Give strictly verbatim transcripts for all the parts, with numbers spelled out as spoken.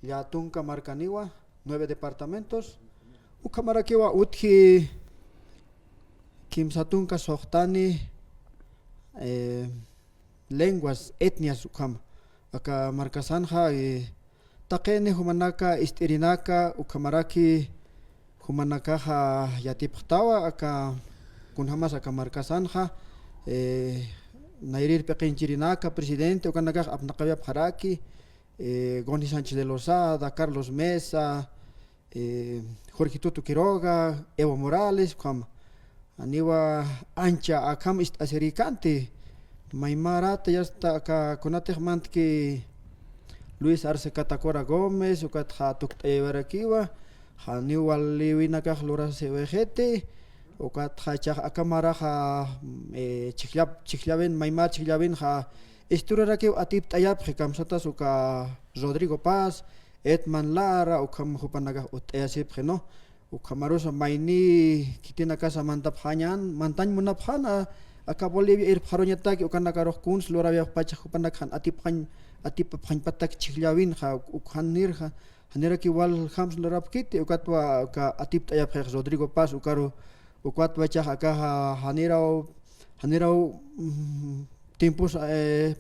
lla tunka markaniwa, nueve departamentos. Ukhamarakiwa utji kimsa tunka suxtani, eh, lenguas, etnias ukhama. Aka markasanxa, eh, taqini jumanaka, ist'irinaka, ukhamaraki jumanakaxa yatipxtawa, aka kunjamas aka markasanxa, eh, nayrir p'iqinchirinaka, presidente, ukanakax apnaqawayapxaraki, eh, Goni Sánchez de Lozada, Carlos Mesa, eh, Jorge Tuto Quiroga, Evo Morales, ukhama. Janiwa ancha akham ist'asirikanti. Maymarata yasta aka kunatix mantki Luis Arce Catacora Gómez, ukatxa tukt'ayaywarakiwa, janiw waliwinakax lurasiwayxiti, ukatxa ichax aka maraxa, eh, chhijllap-, chhijllawin, maymar chhijllawinxa, ist'urarakiw atipt'ayapxi, kamsatas uka Rodrigo Paz, Edman Lara, ukham jupanakax utt'ayasipxi, ¿no? Ukhamarusa mayni khitinakasa mantapxañan, mantañ munapxana, aka Bolivia irpxaruñataki, ukanakarux kuns lurawayapxpacha jupanakax jan atipxañ, atipapxañpatak chhijllawinxa, uk jan nirxa, janiraki waljams lurapkiti, ukatwa aka atipt'ayapxix Rodrigo Paz, ukaru, ukatwa ichax akaxa janiraw, janiraw, mm, tiempos, eh,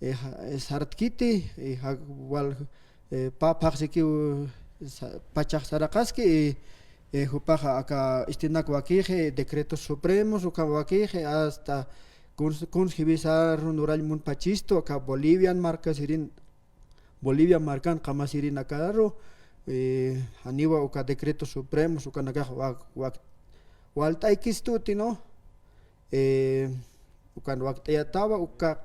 eh, ja-, eh, sartkiti, eh, ja-, wal, eh, pa-, phaxsikiw, sa-, pachax saraqaski, eh, eh, jupaxa aka istinak wakixi, decretos supremos, uka wakixi, hasta kuns, kuns jiwisar nurañ munpachistu, aka Bolivian markasirin, Bolivia markan qamasirinakaru, eh, janiwa uka decretos supremos, ukanakax wak-, wak-, walt'aykistuti, ¿no? Eh, ukan wakt'ayatawa, uka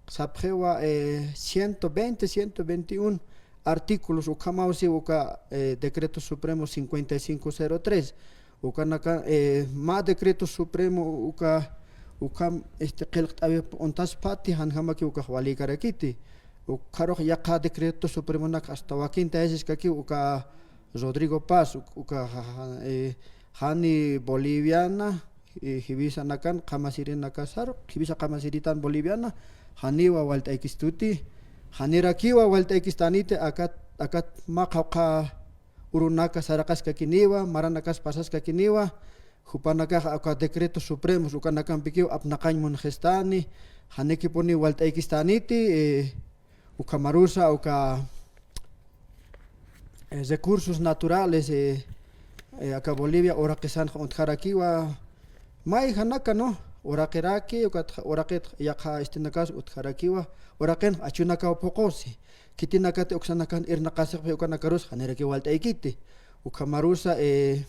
sapxiwa, eh, ciento veinte, ciento veintiún artículos, ukhamaw si uka, eh, Decreto Supremo cincuenta y cinco cero tres. Ukanaka, eh, mä Decreto Supremo uka, ukham, este, qillqt'awi untaspati, janjamaki ukax walïkarakiti. Ukharux yaqha Decreto Supremonak hasta wakin tayasiskaki uka Rodrigo Paz, uk-, uka ja-, ja-, eh, jani boliviana, eh, jiwisanakan qamasirinakasaru, jiwisa qamasiritan boliviana, janiwa walt'aykistuti, janirakiwa walt'aykistaniti, akat, akat mä qhawqha urunaka saraqaskakiniwa, maranakas pasaskakiniwa, jupanakax aka decretos supremos ukanakampikiw apnaqañ munxistani, janikipuni walt'aykistaniti, eh, ukhamarusa, uka, eh, recursos naturales, eh, eh, aka Bolivia uraqisanx untjarakiwa, mayjanaka, ¿no? Uraqiraki, ukat uraqit yaqha istinakas utjarakiwa, uraqinx achunakaw phuqusi, khitinakati uksanakan irnaqasixpi ukanakarus janirakiw walt'aykiti. Ukhamarusa, eh,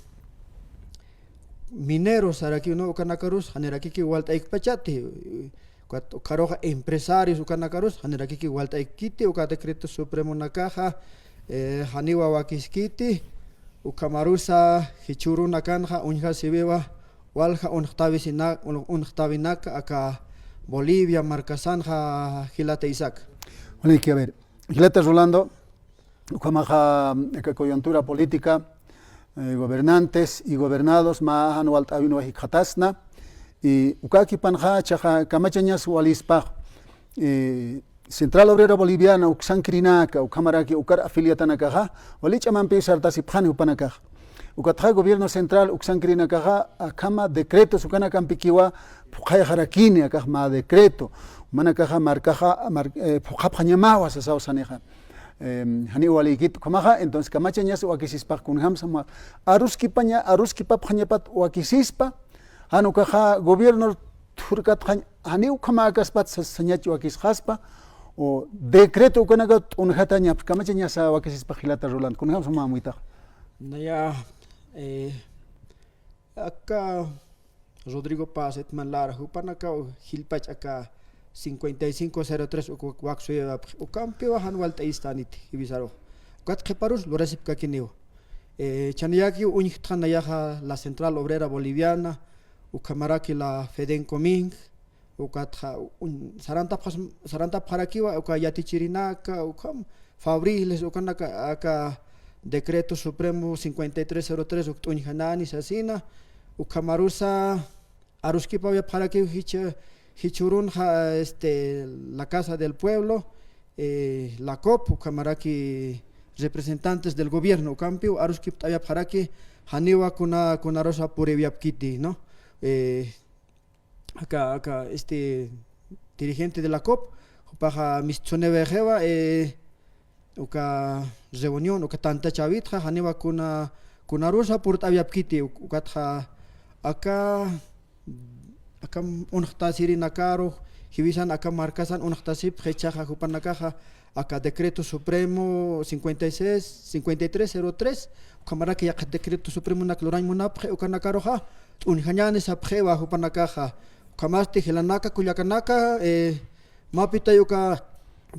mineros sarakiw, ¿no? Ukanakarus janirakiki walt'aykpachati. Ukat ukharuxa empresarios ukanakarus janirakiki walt'aykiti, uka decreto supremonakaxa, eh, janiwa wakiskiti. Ukhamarusa jichhürunakanxa uñjasiwiwa walja unxtawisina-, un-, unxtawinaka aka Bolivia markasanxa jilata Isaac. Bueno, y que a ver, jilata Rolando, ukhamaxa, aka coyuntura política, eh, gobernantes y gobernados mä jan walt'äwinwa jikxatasna, y ukakipanxa chaxa kamachañas walispax, eh, Central Obrera Boliviana uksankirinaka, ukhamaraki ukar afiliatanakaxa, wali ch'amampi sartasipxani jupanakaxa. Ukatxa gobierno central uksankirinakaxa, akhama decretos ukanakampikiwa phuqhayxarakini, akax mä decreto. Jumanakaxa markaxa, mar-, eh, phuqhapxañamawa sasaw sanixa. Em, janiw waliykit ukhamaxa, entonces kamachañas wakisispax kunjamsa mä aruskipaña, aruskipapxañapat wakisispa, jan ukaxa gobierno thurkatxañ, janiw ukhamäkaspat sa-, sañach wakisxaspa, o decreto ukanaka t'unjatañap, kamachañasa wakisispax jilata Rolando, kunjamsa mä amuytax. Naya, eh, aka Rodrigo Paz, Edman Lara, jupanakaw jilpach aka cincuenta y cinco cero tres uk-, uk-, waksuyapxi, ukampiwa jan walt'ayistaniti, jiwisaru. Ukat qhiparus lurasipkakiniwa. Eh, chaniyakiw uñjtxa nayaxa la Central Obrera Boliviana, ukhamaraki la Fedencominc, ukatxa un-, sarantapxas-, sarantapxarakiwa, uka yatichirinaka, ukham, Fabriles, ukanaka, aka Decreto Supremo cincuenta y tres cero tres ukt'uñjanani sasina, ukhamarusa aruskipawayapxarakiw jich-, jichhürunxa, este, la Casa del Pueblo, eh, la COP, ukhamaraki representantes del gobierno, ukampiw aruskipt'awayapxaraki, janiwa kuna, kunarusa puriwayapkiti, ¿no? Eh, aka, aka, este, dirigente de la COP, jupaxa mistsunïwixiwa, eh, uka reunión, uka tantachäwitxa, janiwa kuna, kunarusa purt'awayapkiti, uk-, ukatxa aka, aka unxtasirinakaru, jiwisan aka markasan unxtasipxi, jichhaxa jupanakaxa, aka decreto supremo cincuenta y seis, cincuenta y tres cero tres, ukhamaraki yaqha decreto supremonak lurañ munapxi, ukanakaruxa t'uñjañäni sapxiwa jupanakaxa. Ukhamasti jilanaka, kullakanaka, eh, mä pitay uka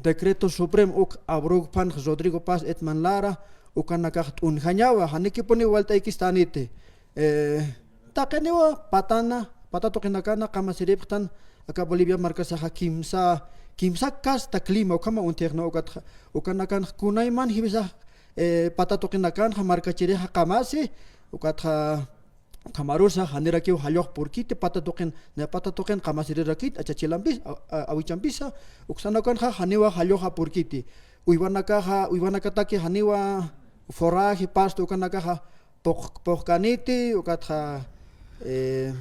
decreto supremo uk abrügpan Rodrigo Paz Etman Lara, ukanakax t'uñjañawa, janikipuniw walt'aykistaniti. Eh, taqiniwa patana, pata tuqinakana qamasiripxtan, aka Bolivia markasaxa kimsa, kimsa kasta clima ukhama uñt'añawa, ukatxa, ukanakanx kunayman jiwisax, eh, pata tuqinakanxa markachirixa qamasi, ukatxa, ukhamarusa janirakiw jallux purkiti, pata tuqin, na pata tuqin qamasirirakit, achachilampis, a-, a-, awichampisa, uksanakaxa janiwa jalluxa purkiti. Uywanakaxa, uywanakataki janiwa forraje, pasto, ukanakaxa, puq-, puqkaniti, ukatxa, eh,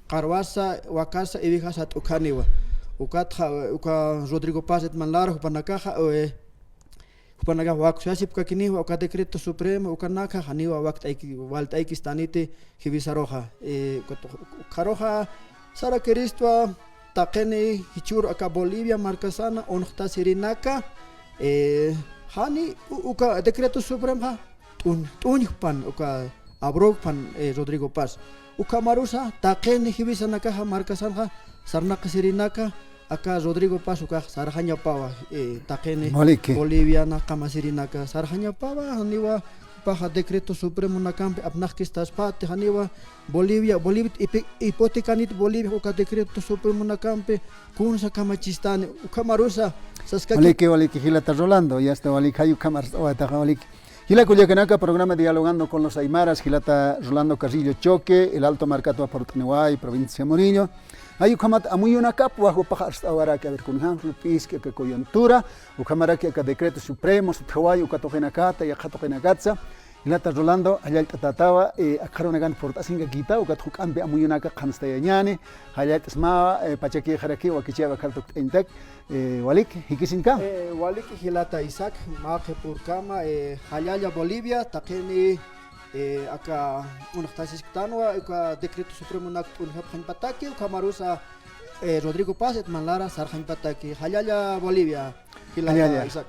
qarwasa, wakasa, iwijasa t'ukhaniwa. Ukatxa, uka Rodrigo Paz Etman Lara, jupanakaxa, eh, jupanakax waksasipkakiniwa, uka decreto supremo, ukanakax, janiwa wakt'ayki-, walt'aykistaniti, jiwisaruxa. Eh, ukat-, ukharuxa, sarakiristwa, taqini, jichhür aka Bolivia markasana, unxtasirinaka, eh, jani, u-, uka decreto supremoxa, t'uñ-, t'uñjpan, uka abrügpan, eh, Rodrigo Paz. Ukhamarusa, taqini jiwisanakaxa markasanxa, sarnaqasirinaka, aka Rodrigo Paz ukax sarxañapawa, eh, taqini Bolivia, Boliviana qamasirinaka, sarxañapawa, janiwa, paxa decreto supremonakampi apnaqkistaspati, janiwa, Bolivia, Bolivia, hipi-, hipotecanit Bolivia, uka decreto supremonakampi, kunsa kamachistani, ukhamarusa, saskaki. Waliki, waliki, jilata Rolando, ya está, waliki, jay ukhamar, wataxa, waliki. Jila kullakanaka, programa Dialogando con los Aymaras, jilata Rolando Carrillo Choque, El Alto markatwa purt'aniway, provincia Murillo. Jay ukhamat amuyunakapwa jupax arst'awaraki, a ver, kunjam, p'iski aka coyuntura, ukhamaraki aka decreto supremo, sutjawayi, uka tuqinakata, yaqha tuqinakatsa. Jilata Rolando, jallallt'atätawa, eh, akxarunakan purt'asinkakita, ukat juk'ampi amuyunaka qhanstayañäni, jallallt'asmawa, eh, pachakïxaraki, wakichäwi akhar tukt'añtak, eh, walik, jikisinka. Eh, walik jilata Isaac, mä qhipürkama, eh, jallalla Bolivia, taqini, eh, aka unxtasisktanwa, uka decreto supremonak t'uñjapxañpataki, ukhamarusa, eh, Rodrigo Paz, Etman Lara, sarxañpataki, jallalla Bolivia, jilata Isaac.